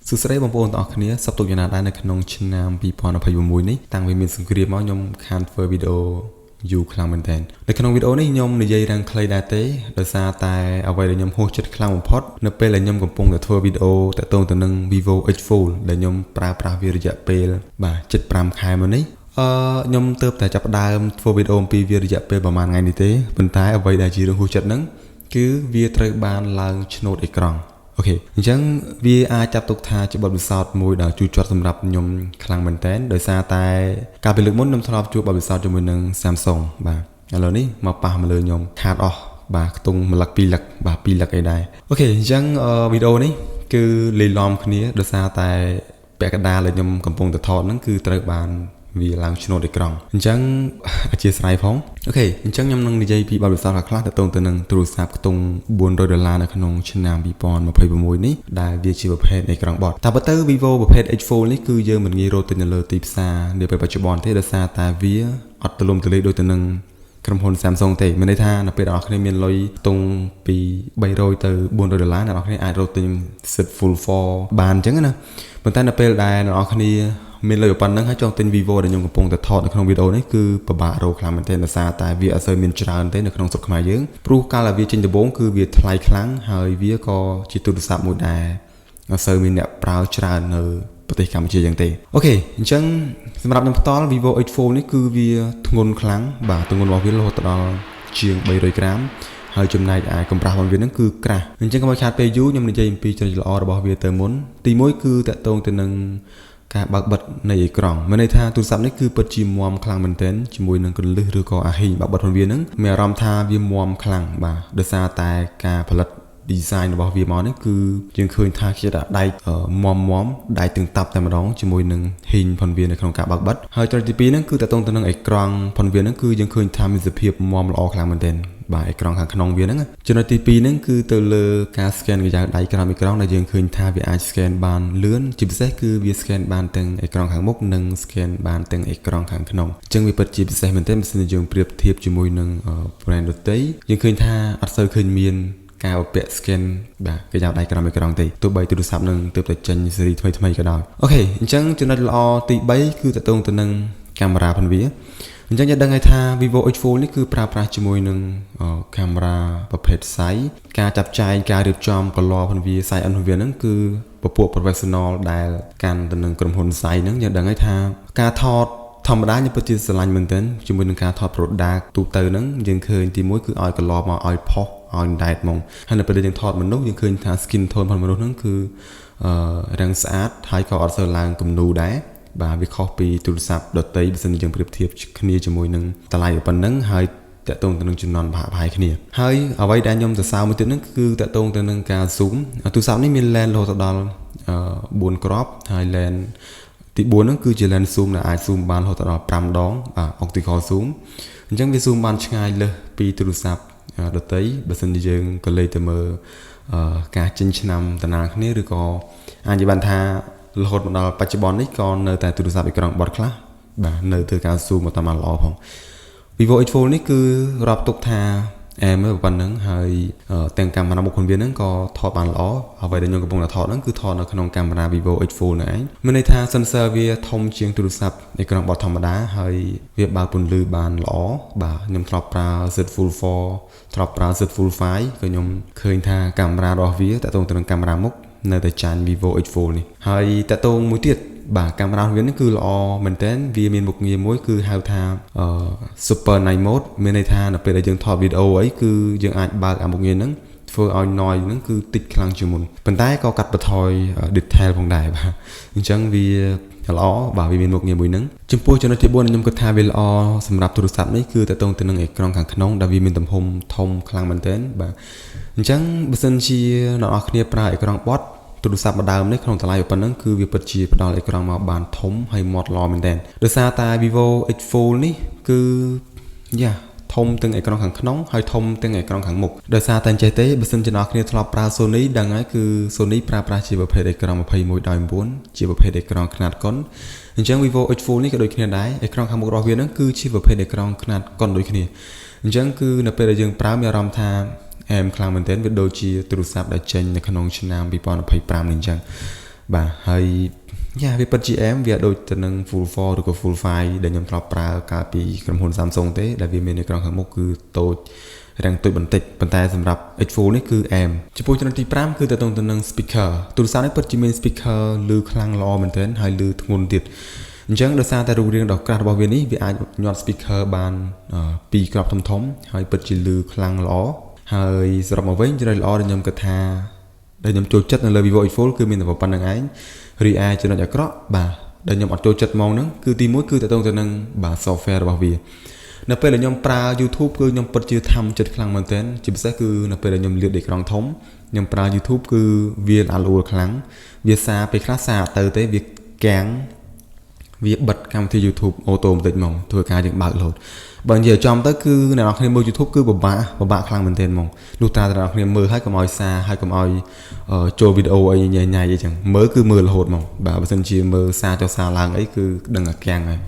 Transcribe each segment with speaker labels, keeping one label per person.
Speaker 1: សួស្តីបងប្អូនទាំងអស់គ្នាសប្ទុកយ៉ាងណាដែរនៅក្នុងឆ្នាំ2026នេះតាំងពីមានសង្គ្រាមមកខ្ញុំខានធ្វើវីដេអូយូរខ្លាំងមែនទែននៅក្នុងវីដេអូនេះខ្ញុំនិយាយរាងខ្លីដែរទេដោយសារតែអ្វីដែលខ្ញុំហួសចិត្តខ្លាំងបំផុតនៅពេលដែលខ្ញុំកំពុងតែធ្វើវីដេអូតាក់ទងទៅនឹង Vivo X Fold ដែលខ្ញុំប្រើប្រាស់វារយៈពេលបាទ75ខែមកនេះខ្ញុំទើបតែចាប់ផ្ដើមធ្វើវីដេអូអំពីវារយៈពេលប្រហែលថ្ងៃនេះទេប៉ុន្តែអ្វីដែលជារឿងហួសចិត្តហ្នឹងគឺវាត្រូវបានឡើងឆ្នូតអេក្រង់ OK អញ្ចឹងវាអាចចាប់ទុកថាជាបទពិសោធន៍មួយដ៏ជូរចត់សម្រាប់ខ្ញុំខ្លាំងមែនទែនដោយសារតែកាលពីលើកមុនខ្ញុំធ្លាប់ជួបបទពិសោធន៍ជាមួយនឹង Samsung បាទឥឡូវនេះមកប៉ះមកលើខ្ញុំខាតអស់បាទខ្ទង់មួយលឹកពីរលឹកបាទពីរលឹកអីដែរ OK អញ្ចឹងវីដេអូនេះគឺលាយឡំគ្នាដោយសារតែពាក់កណ្ដាលដែលខ្ញុំកំពុងតែថតហ្នឹងគឺត្រូវបានវាឡើងឆ្នូតអេក្រង់អញ្ចឹងអធិស្ឋានផង OK អញ្ចឹងខ្ញុំនឹងនិយាយពីបទពិសោធន៍ខ្លះៗទាក់ទងទៅនឹងទូរស័ព្ទខ្ទង់400ដុល្លារនៅក្នុងឆ្នាំ2026នេះដែលវាជាប្រភេទអេក្រង់បត់តែបើទៅ Vivo ប្រភេទ X Fold នេះគឺយើងមិនងាយរកទិញនៅលើទីផ្សារនាពេលបច្ចុប្បន្នទេដោយសារតែវាអត់ទូលំទូលាយដូចទៅនឹងក្រុមហ៊ុន Samsung ទេមានន័យថានៅពេលអ្នកនរគ្នាមានលុយខ្ទង់ពី300ទៅ400ដុល្លារអ្នកនរគ្នាអាចរកទិញ Z Fold 4បានអញ្ចឹងណាប៉ុន្តែនៅពេលដែលអ្នកនរគ្នាមានលុយប៉ុណ្ណឹងហើយចង់ទិញ Vivo ដែលខ្ញុំកំពុងតែថតនៅក្នុងវីដេអូនេះគឺពិបាករកខ្លាំងមែនទែនដោយសារតែវាអត់សូវមានច្រើនទេនៅក្នុងស្រុកខ្មែរយើងព្រោះកាលដែលវាចេញដំបូងគឺវាថ្លៃខ្លាំងហើយវាក៏ជាទូរស័ព្ទមួយដែរអត់សូវមានអ្នកប្រើច្រើននៅប្រទេសកម្ពុជាយ៉ាងទេ OK អញ្ចឹងសម្រាប់ខ្ញុំផ្ទាល់ Vivo X Fold នេះគឺវាធ្ងន់ខ្លាំងបាទទម្ងន់របស់វារហូតដល់ជាង300ក្រាមហើយចំណែកឯកម្រាស់របស់វានឹងគឺក្រាស់អញ្ចឹងកុំឲ្យខាតពេលយូរខ្ញុំនិយាយអំពីចំណុចល្អរបស់វាទៅមុនទី1គឺតាក់ទងទៅនឹងការបើកបិទនៃអេក្រង់មានន័យថាទូរស័ព្ទនេះគឺពិតជាមាំខ្លាំងមែនទែនជាមួយនឹងកលឹះឬក៏អាហ៊ីងបើកបិទរបស់វានឹងមានអារម្មណ៍ថាវាមាំខ្លាំងបាទដោយសារតែការផលិត design របស់វាមកនេះគឺយើងឃើញថាជាដែកមមមដែកទាំងតាប់តែម្ដងជាមួយនឹងហ៊ីងផនវានៅក្នុងការបើកបិទហើយត្រង់ទី2ហ្នឹងគឺតកតងទៅនឹងអេក្រង់ផនវាហ្នឹងគឺយើងឃើញថាមានសភាពមមល្អខ្លាំងមែនទែនបាទអេក្រង់ខាងក្នុងវាហ្នឹងចំណុចទី2ហ្នឹងគឺទៅលើការ scan ក្រយៅដៃក្រោមអេក្រង់ដែលយើងឃើញថាវាអាច scan បានលឿនជាពិសេសគឺវា scan បានទាំងអេក្រង់ខាងមុខនិង scan បានទាំងអេក្រង់ខាងក្នុងអញ្ចឹងវាពិតជាពិសេសមែនទែនបើសិនជាយើងប្រៀបធៀបជាមួយនឹង brand ដទៃយើងឃើញថាអត់សូវឃើញមានការបំពាក់ scan បាទគេយកដៃក្រោមអេក្រង់ទេទោះបីទូរស័ព្ទនឹងទើបតែចេញស៊េរីថ្មីថ្មីក៏ដោយ OK អញ្ចឹងចំណុចល្អទី3គឺតកតងទៅនឹងកាមេរ៉ាផងវាអញ្ចឹងយើងដឹងហើយថា Vivo X Fold នេះគឺប្រើប្រាស់ជាមួយនឹងកាមេរ៉ាប្រភេទ Zeiss ការចាប់ចែងការរៀបចំ color ផងវា size ផងវាហ្នឹងគឺពពួក professional ដែលកាន់ទៅនឹងក្រុមហ៊ុន Zeiss ហ្នឹងយើងដឹងហើយថាការថតធម្មតាខ្ញុំពិតជាស្រឡាញ់មែនទែនជាមួយនឹងការថត product ទូទៅហ្នឹងយើងឃើញទីមួយគឺឲ្យ color មកឲ្យផុសឲ្យដែតហ្មងហើយនៅពេលដែលយើងថតមនុស្សយើងឃើញថា skin tone របស់មនុស្សហ្នឹងគឺអឺរាងស្អាតហើយក៏អត់សូវឡើងគំនូដែរបាទវាខុសពីទូរស័ព្ទដទៃបើសិនជាយើងប្រៀបធៀបគ្នាជាមួយនឹងតម្លៃប៉ុណ្ណឹងហើយតាក់ទងទៅនឹងចំនួនប្រហាក់ប្រហែលគ្នាហើយអ្វីដែលខ្ញុំសរសើរមួយទៀតហ្នឹងគឺតាក់ទងទៅនឹងការ zoom ទូរស័ព្ទនេះមាន lens រហូតដល់4គ្រាប់ហើយ lens ទី4ហ្នឹងគឺជា lens zoom ដែលអាច zoom បានរហូតដល់5ដងបាទ optical zoom អញ្ចឹងវា zoom បានឆ្ងាយលើសពីទូរស័ព្ទដទៃបើសិនជាយើងក៏លេចទៅមើលការចេញឆ្នាំតំណាលគ្នាឬក៏អាចនិយាយបានថារហូតមកដល់បច្ចុប្បន្ននេះក៏នៅតែទូរស័ព្ទអេក្រង់បត់ខ្លះបាទនៅធ្វើការ zoom មកតាមបានល្អផង Vivo X Fold នេះគឺរាប់ទុកថាអែមប៉ុណ្ណឹងហើយទាំងកាមេរ៉ាមុខខ្លួនវាហ្នឹងក៏ថតបានល្អអ្វីដែលខ្ញុំកំពុងតែថតហ្នឹងគឺថតនៅក្នុងកាមេរ៉ា Vivo X Fold ហ្នឹងឯងមានន័យថា sensor វាធំជាងទូរស័ព្ទអេក្រង់បត់ធម្មតាហើយវាបើកពន្លឺបានល្អបាទខ្ញុំធ្លាប់ប្រើ Z Fold 4ធ្លាប់ប្រើ Z Fold 5ក៏ខ្ញុំឃើញថាកាមេរ៉ារបស់វាតាក់ទងទៅនឹងកាមេរ៉ាមុខនៅតែចាញ់ Vivo X Fold នេះហើយតាក់ទងមួយទៀតបាទកាមេរ៉ាវានេះគឺល្អមែនទែនវាមានមុខងារមួយគឺហៅថា Super Night Mode មានន័យថានៅពេលដែលយើងថតវីដេអូអីគឺយើងអាចបើកអាមុខងារហ្នឹងធ្វើឲ្យ noise ហ្នឹងគឺតិចខ្លាំងជាងមុនប៉ុន្តែក៏កាត់បន្ថយ detail ផងដែរបាទអញ្ចឹងវាល្អបាទវាមានមុខងារមួយហ្នឹងចំពោះចំណុចទី4ខ្ញុំគិតថាវាល្អសម្រាប់ទូរស័ព្ទនេះគឺតកតងទៅនឹងអេក្រង់ខាងក្នុងដែលវាមានទំហំធំខ្លាំងមែនទែនបាទអញ្ចឹងបើសិនជាអ្នកនរគ្នាប្រើអេក្រង់បត់ទូរស័ព្ទម្ដើមនេះក្នុងតម្លៃប៉ុណ្ណឹងគឺវាពិតជាផ្ដល់អេក្រង់មកបានធំហើយម៉ត់ល្អមែនទែនដោយសារតែ Vivo X Fold នេះគឺយ៉ាធំទាំងអេក្រង់ខាងក្នុងហើយធំទាំងអេក្រង់ខាងមុខដោយសារតែអញ្ចេះទេបើសិនជាអ្នកគ្នាធ្លាប់ប្រើ Sony ដឹងហើយគឺ Sony ប្រើប្រាស់ជាប្រភេទអេក្រង់21ដោយ9ជាប្រភេទអេក្រង់ខ្នាតកុនអញ្ចឹង Vivo X Fold នេះក៏ដូចគ្នាដែរអេក្រង់ខាងមុខរបស់វាហ្នឹងគឺជាប្រភេទអេក្រង់ខ្នាតកុនដូចគ្នាអញ្ចឹងគឺនៅពេលដែលយើងប្រើមានអារម្មណ៍ថាអែមខ្លាំងមែនទែនវាដូចជាទូរស័ព្ទដែលចេញនៅក្នុងឆ្នាំ2025នេះអញ្ចឹង បាទហើយយ៉ាវាពិតជាអែមវាដូចទៅនឹង Fold 4ឬក៏ Fold 5ដែលខ្ញុំធ្លាប់ប្រើកាលពីក្រុមហ៊ុន Samsung ទេដែលវាមានអេក្រង់ខាងមុខគឺតូចរាងតូចបន្តិចប៉ុន្តែសម្រាប់ X Fold នេះគឺអែមចំពោះចំណុចទី5គឺតទៅទៅនឹង speaker ទូរស័ព្ទនេះពិតជាមាន speaker ឮខ្លាំងល្អមែនទែនហើយឮធ្ងន់ទៀតអញ្ចឹងដោយសារតែរូបរាងដ៏ក្រាស់របស់វានេះវាអាចញាត់ speaker បានពីរគ្រាប់ធំធំហើយពិតជាឮខ្លាំងល្អហើយសរុបមកវិញចំណុចល្អដែលខ្ញុំគិតថាដែលខ្ញុំចូលចិត្តនៅលើ Vivo X Fold គឺមានតែប៉ុណ្ណឹងឯងរីឯចំណុចអាក្រក់បាទដែលខ្ញុំអត់ចូលចិត្តហ្មងហ្នឹងគឺទី1គឺតទៅទៅនឹងបាទ software របស់វានៅពេលដែលខ្ញុំប្រើ YouTube គឺខ្ញុំពិតជាធ្វើចិត្តខ្លាំងមែនទែនជាពិសេសគឺនៅពេលដែលខ្ញុំលាតអេក្រង់ធំខ្ញុំប្រើ YouTube គឺវាល្អលួលខ្លាំងវាសាពេលខ្លះសាទៅទេវាកាំងវាបិទកម្មវិធី YouTube auto បន្តិចហ្មងធ្វើការយើងបើករហូតបើនិយាយចំទៅគឺអ្នកនរគ្នាមើល YouTube គឺពិបាកពិបាកខ្លាំងមែនទែនហ្មងលុះត្រាតែអ្នកនរគ្នាមើលហើយកុំឲ្យសាហើយកុំឲ្យចូលវីដេអូអីញ៉ៃញ៉ៃអីចឹងមើលគឺមើលរហូតហ្មងបាទបើសិនជាមើលសាចុះសាឡើងអីគឺដឹងតែកាំងហើយ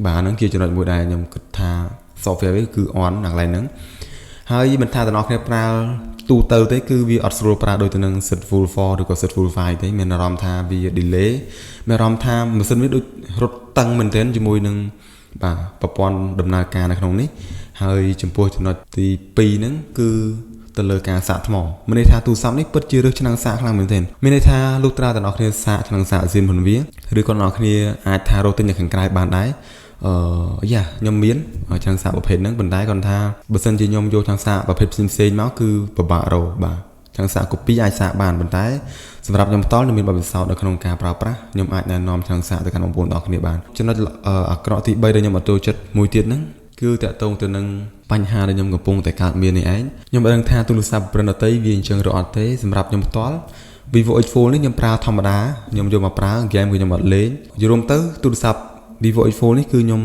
Speaker 1: បាទហ្នឹងជាចំណុចមួយដែលខ្ញុំគិតថា software វាគឺ on កន្លែងហ្នឹងហើយមិនថាទាំងអស់គ្នាប្រើទូទៅទេគឺវាអត់ស្រួលប្រើដូចទៅនឹង Z Fold 4ឬក៏ Z Fold 5ទេមានអារម្មណ៍ថាវា delay មានអារម្មណ៍ថាម៉ាស៊ីនវាដូចរត់តឹងមែនទែនជាមួយនឹងបាទប្រព័ន្ធដំណើរការនៅក្នុងនេះហើយចំពោះចំណុចទី2ហ្នឹងគឺទៅលើការសាកថ្មមានន័យថាទូរស័ព្ទនេះពិតជារើសឆ្នាំងសាកខ្លាំងមែនទែនមានន័យថាលុះត្រាទាំងអស់គ្នាសាកឆ្នាំងសាកស៊ីនផងវាឬក៏អ្នកនរគ្នាអាចថារកទិញនៅខាងក្រៅបានដែរអឺយ៉ាខ្ញុំមានឆ្នាំងសាកប្រភេទហ្នឹងប៉ុន្តែគាត់ថាបើសិនជាខ្ញុំយកឆ្នាំងសាកប្រភេទផ្សេងផ្សេងមកគឺពិបាករកបាទឆ្នាំងសាក copy អាចសាកបានប៉ុន្តែសម្រាប់ខ្ញុំផ្ទាល់ខ្ញុំមានបទពិសោធន៍នៅក្នុងការប្រើប្រាស់ខ្ញុំអាចណែនាំឆ្នាំងសាកទៅកាន់បងប្អូនទាំងអស់គ្នាបានចំណុចអាក្រក់ទី3ដែលខ្ញុំអត់ចូលចិត្តមួយទៀតហ្នឹងគឺតកតងទៅនឹងបញ្ហាដែលខ្ញុំកំពុងតែកើតមាននេះឯងខ្ញុំមិនដឹងថាទូរស័ព្ទ brand ដទៃវាអញ្ចឹងឬអត់ទេសម្រាប់ខ្ញុំផ្ទាល់ Vivo X Fold នេះខ្ញុំប្រើធម្មតាខ្ញុំយកមកប្រើហ្គេមគឺខ្ញុំអត់លេងយល់ទៅទូរស័ព្ទ Vivo X Fold នេះគឺខ្ញុំ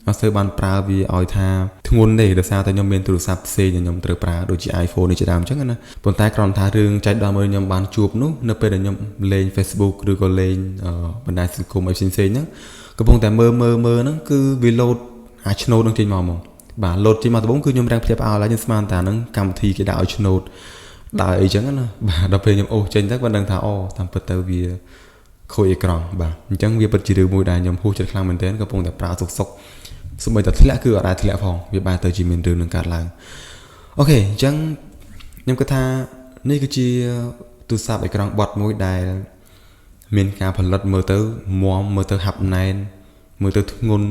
Speaker 1: អត់សូវបានប្រើវាឲ្យថាធ្ងន់ទេដោយសារតែខ្ញុំមានទូរស័ព្ទផ្សេងដែលខ្ញុំត្រូវប្រើដូចជា iPhone នេះជាដើមអញ្ចឹងណាប៉ុន្តែគ្រាន់ថារឿងចែកដល់មើលខ្ញុំបានជួបនោះនៅពេលដែលខ្ញុំលេង Facebook ឬក៏លេងបណ្ដាញសង្គមអីផ្សេងៗហ្នឹងកំពុងតែមើលមើលមើលហ្នឹងគឺវាលោតអាឆ្នូតនឹងចេញមកហ្មងបាទលោតចេញមកដំបូងគឺខ្ញុំរាំងភ្ញាក់ផ្អើលហើយខ្ញុំស្មានតែហ្នឹងកម្មវិធីគេដាក់ឲ្យឆ្នូតដើរអីចឹងណាបាទដល់ពេលខ្ញុំអូសចេញទៅគាត់ដឹងថាអូតាមពិតទៅវាខូចអេក្រង់បាទអញ្ចឹងវាពិតជារឿងមួយដែលខ្ញុំហួសចិត្តខ្លាំងមែនទែនកំពុងតែប្រើសុកសុកសូម្បីតែធ្លាក់គឺអត់ដែរធ្លាក់ផងវាបែរទៅជាមានរឿងនឹងកើតឡើង OK អញ្ចឹងខ្ញុំគិតថានេះគឺជាទូរស័ព្ទអេក្រង់បត់មួយដែលមានការផលិតមើលទៅមមើលទៅហាប់ណែនមើលទៅធ្ងន់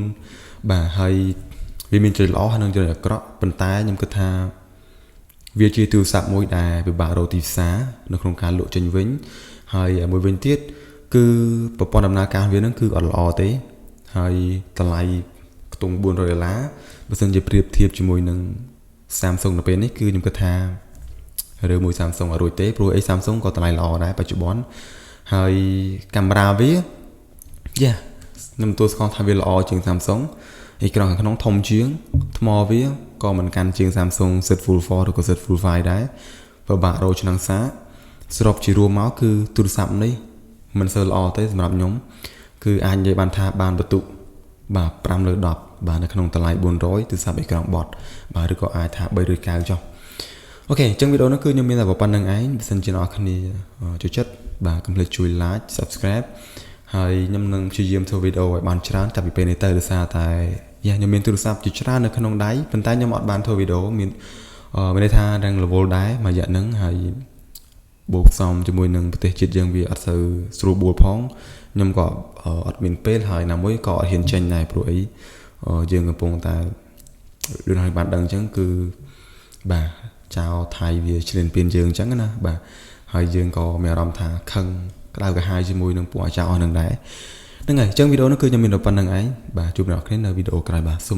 Speaker 1: បាទហើយវាមានចំណុចល្អហើយនិងចំណុចអាក្រក់ប៉ុន្តែខ្ញុំគិតថាវាជាទូរស័ព្ទមួយដែលពិបាករកទីផ្សារនៅក្នុងការលក់ចេញវិញហើយមួយវិញទៀតគឺប្រព័ន្ធដំណើរការវានឹងគឺអត់ល្អទេហើយតម្លៃខ្ទង់400ដុល្លារបើសិនជាប្រៀបធៀបជាមួយនឹង Samsung នៅពេលនេះគឺខ្ញុំគិតថារឿងមួយ Samsung អត់រួចទេព្រោះអី Samsung ក៏តម្លៃល្អដែរបច្ចុប្បន្នហើយកាមេរ៉ាវាយ៉ាខ្ញុំទទួលស្គាល់ថាវាល្អជាង Samsung អេក្រង់ខាងក្នុងធំជាងថ្មវាក៏មិនកាន់ជាង Samsung Z Fold 4ឬក៏ Z Fold 5ដែរពិបាករកឆ្នាំងសាកសរុបជារួមមកគឺទូរស័ព្ទនេះមិនសូវល្អទេសម្រាប់ខ្ញុំគឺអាចនិយាយបានថាបានបន្ទុកបាទ5លើ10បាទនៅក្នុងតម្លៃ400ទូរស័ព្ទអេក្រង់បត់បាទឬក៏អាចថា390ចុះ OK អញ្ចឹងវីដេអូនេះគឺខ្ញុំមានតែប៉ុណ្ណឹងឯងបើសិនជាអ្នកគ្នាចូលចិត្តបាទកុំភ្លេចជួយ like subscribe ហើយខ្ញុំនឹងព្យាយាមធ្វើវីដេអូឲ្យបានច្រើនចាប់ពីពេលនេះទៅដោយសារតែយ៉ាខ្ញុំមានទូរស័ព្ទជាច្រើននៅក្នុងដៃប៉ុន្តែខ្ញុំអត់បានធ្វើវីដេអូមានមានន័យថារឹងរវល់ដែរមួយរយៈហ្នឹងហើយបូកផ្សំជាមួយនឹងប្រទេសជាតិយើងវាអត់សូវស្រួលបួលផងខ្ញុំក៏អត់មានពេលហើយណាមួយក៏អត់ហ៊ានចេញដែរព្រោះអីយើងកំពុងតែដូចឲ្យបានដឹងអញ្ចឹងគឺបាទចៅថៃវាឈ្លានពានយើងអញ្ចឹងណាបាទហើយយើងក៏មានអារម្មណ៍ថាខឹងក្តៅក្រហាយជាមួយនឹងពួកអាចៅអស់នឹងដែរហ្នឹងហើយអញ្ចឹងវីដេអូនេះគឺខ្ញុំមានតែប៉ុណ្ណឹងឯងបាទជួបអ្នកនរគ្នានៅវីដេអូក្រោយបាទសូម